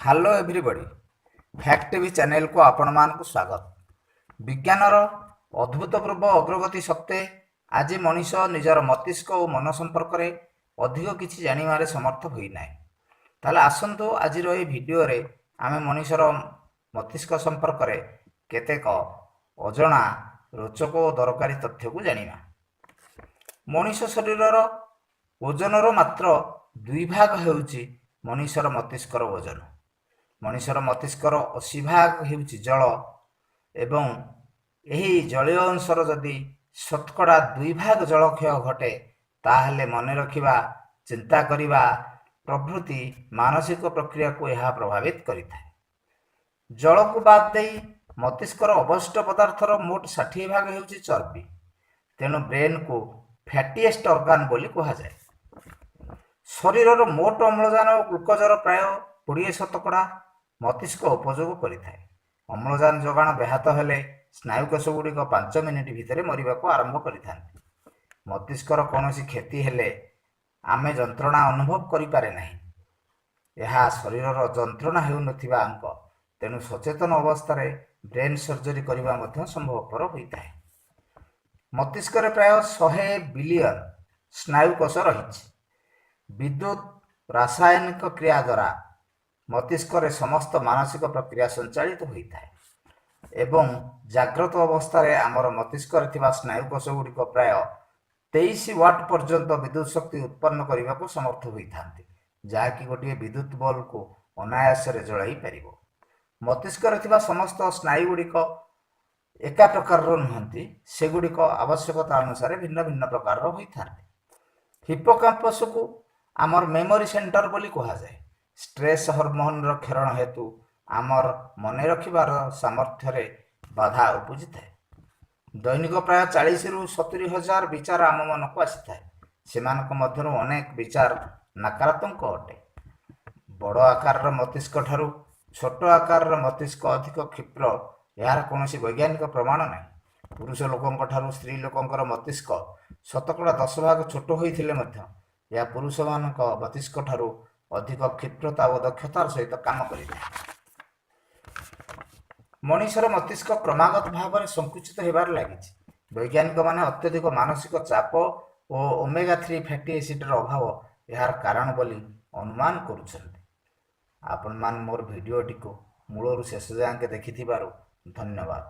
Hello everybody, fact TV ଚ୍ୟାନେଲକୁ ଆପଣମାନଙ୍କୁ ସ୍ୱାଗତ। ବିଜ୍ଞାନର ଅଦ୍ଭୁତପୂର୍ବ ଅଗ୍ରଗତି ସତ୍ତ୍ୱେ ଆଜି ମଣିଷ ନିଜର ମସ୍ତିଷ୍କ ଓ ମନ ସମ୍ପର୍କରେ ଅଧିକ କିଛି ଜାଣିବାରେ ସମର୍ଥ ହୋଇନାହିଁ। ତାହେଲେ ଆସନ୍ତୁ, ଆଜିର ଏହି ଭିଡ଼ିଓରେ ଆମେ ମଣିଷର ମସ୍ତିଷ୍କ ସମ୍ପର୍କରେ କେତେକ ଅଜଣା ରୋଚକ ଓ ଦରକାରୀ ତଥ୍ୟକୁ ଜାଣିବା। ମଣିଷ ଶରୀରର ଓଜନର ମାତ୍ର 2 ଭାଗ ହେଉଛି ମଣିଷର ମସ୍ତିଷ୍କର ଓଜନ। ମଣିଷର ମସ୍ତିଷ୍କର 80 ଭାଗ ହେଉଛି ଜଳ ଏବଂ ଏହି ଜଳୀୟ ଅଂଶର ଯଦି 2% ଜଳକ୍ଷୟ ଘଟେ, ତାହେଲେ ମନେ ରଖିବା, ଚିନ୍ତା କରିବା ପ୍ରଭୃତି ମାନସିକ ପ୍ରକ୍ରିୟାକୁ ଏହା ପ୍ରଭାବିତ କରିଥାଏ। ଜଳକୁ ବାଦ ଦେଇ ମସ୍ତିଷ୍କର ଅବଶିଷ୍ଟ ପଦାର୍ଥର ମୋଟ 60% ହେଉଛି ଚର୍ବି। ତେଣୁ ବ୍ରେନ୍କୁ ଫ୍ୟାଟିଏଷ୍ଟ ଅର୍ଗାନ ବୋଲି କୁହାଯାଏ। ଶରୀରର ମୋଟ ଅମ୍ଳଜାନ ଓ ଗ୍ଲୁକୋଜର ପ୍ରାୟ 20% ମସ୍ତିଷ୍କ ଉପଯୋଗ କରିଥାଏ। ଅମ୍ଳଜାନ ଯୋଗାଣ ବ୍ୟାହତ ହେଲେ ସ୍ନାୟୁକୋଷ ଗୁଡ଼ିକ 5 ମିନିଟ୍ ଭିତରେ ମରିବାକୁ ଆରମ୍ଭ କରିଥାନ୍ତି। ମସ୍ତିଷ୍କର କୌଣସି କ୍ଷତି ହେଲେ ଆମେ ଯନ୍ତ୍ରଣା ଅନୁଭବ କରିପାରେ ନାହିଁ। ଏହା ଶରୀରର ଯନ୍ତ୍ରଣା ହେଉନଥିବା ଅଙ୍ଗ। ତେଣୁ ସଚେତନ ଅବସ୍ଥାରେ ବ୍ରେନ୍ ସର୍ଜରୀ କରିବା ମଧ୍ୟ ସମ୍ଭବପର ହୋଇଥାଏ। ମସ୍ତିଷ୍କରେ ପ୍ରାୟ 100 ବିଲିୟନ ସ୍ନାୟୁକୋଷ ରହିଛି। ବିଦ୍ୟୁତ୍ ରାସାୟନିକ କ୍ରିୟା ଦ୍ୱାରା ମସ୍ତିଷ୍କରେ ସମସ୍ତ ମାନସିକ ପ୍ରକ୍ରିୟା ସଞ୍ଚାଳିତ ହୋଇଥାଏ ଏବଂ ଜାଗ୍ରତ ଅବସ୍ଥାରେ ଆମର ମସ୍ତିଷ୍କରେ ଥିବା ସ୍ନାୟୁକୋଷ ଗୁଡ଼ିକ ପ୍ରାୟ 23 ୱାଟ୍ ପର୍ଯ୍ୟନ୍ତ ବିଦ୍ୟୁତ୍ ଶକ୍ତି ଉତ୍ପନ୍ନ କରିବାକୁ ସମର୍ଥ ହୋଇଥାନ୍ତି, ଯାହାକି ଗୋଟିଏ ବିଦ୍ୟୁତ୍ ବଲ୍ବକୁ ଅନାୟାସରେ ଜଳାଇ ପାରିବ। ମସ୍ତିଷ୍କରେ ଥିବା ସମସ୍ତ ସ୍ନାୟୁଗୁଡ଼ିକ ଏକା ପ୍ରକାରର ନୁହନ୍ତି। ସେଗୁଡ଼ିକ ଆବଶ୍ୟକତା ଅନୁସାରେ ଭିନ୍ନ ଭିନ୍ନ ପ୍ରକାରର ହୋଇଥାନ୍ତି। ହିପୋକାମ୍ପସକୁ ଆମର ମେମୋରି ସେଣ୍ଟର ବୋଲି କୁହାଯାଏ। ଷ୍ଟ୍ରେସ୍ ହରମୋନର କ୍ଷରଣ ହେତୁ ଆମର ମନେ ରଖିବାର ସାମର୍ଥ୍ୟରେ ବାଧା ଉପୁଜିଥାଏ। ଦୈନିକ ପ୍ରାୟ 40ରୁ 70 ହଜାର ବିଚାର ଆମ ମନକୁ ଆସିଥାଏ। ସେମାନଙ୍କ ମଧ୍ୟରୁ ଅନେକ ବିଚାର ନକାରାତ୍ମକ ଅଟେ। ବଡ଼ ଆକାରର ମସ୍ତିଷ୍କ ଠାରୁ ଛୋଟ ଆକାରର ମସ୍ତିଷ୍କ ଅଧିକ କ୍ଷିପ୍ର, ଏହାର କୌଣସି ବୈଜ୍ଞାନିକ ପ୍ରମାଣ ନାହିଁ। ପୁରୁଷ ଲୋକଙ୍କ ଠାରୁ ସ୍ତ୍ରୀ ଲୋକଙ୍କର ମସ୍ତିଷ୍କ 10% ଛୋଟ ହୋଇଥିଲେ ମଧ୍ୟ ଏହା ପୁରୁଷମାନଙ୍କ ମସ୍ତିଷ୍କ ଠାରୁ ଅଧିକ କ୍ଷିପ୍ରତା ଓ ଦକ୍ଷତାର ସହିତ କାମ କରିଥାଏ। ମଣିଷର ମସ୍ତିଷ୍କ କ୍ରମାଗତ ଭାବରେ ସଂକୁଚିତ ହେବାରେ ଲାଗିଛି। ବୈଜ୍ଞାନିକମାନେ ଅତ୍ୟଧିକ ମାନସିକ ଚାପ ଓ ଓମେଗା 3 ଫ୍ୟାଟି ଏସିଡ୍ର ଅଭାବ ଏହାର କାରଣ ବୋଲି ଅନୁମାନ କରୁଛନ୍ତି। ଆପଣମାନେ ମୋର ଭିଡ଼ିଓଟିକୁ ମୂଳରୁ ଶେଷ ଯାଏଁ ଦେଖିଥିବାରୁ ଧନ୍ୟବାଦ।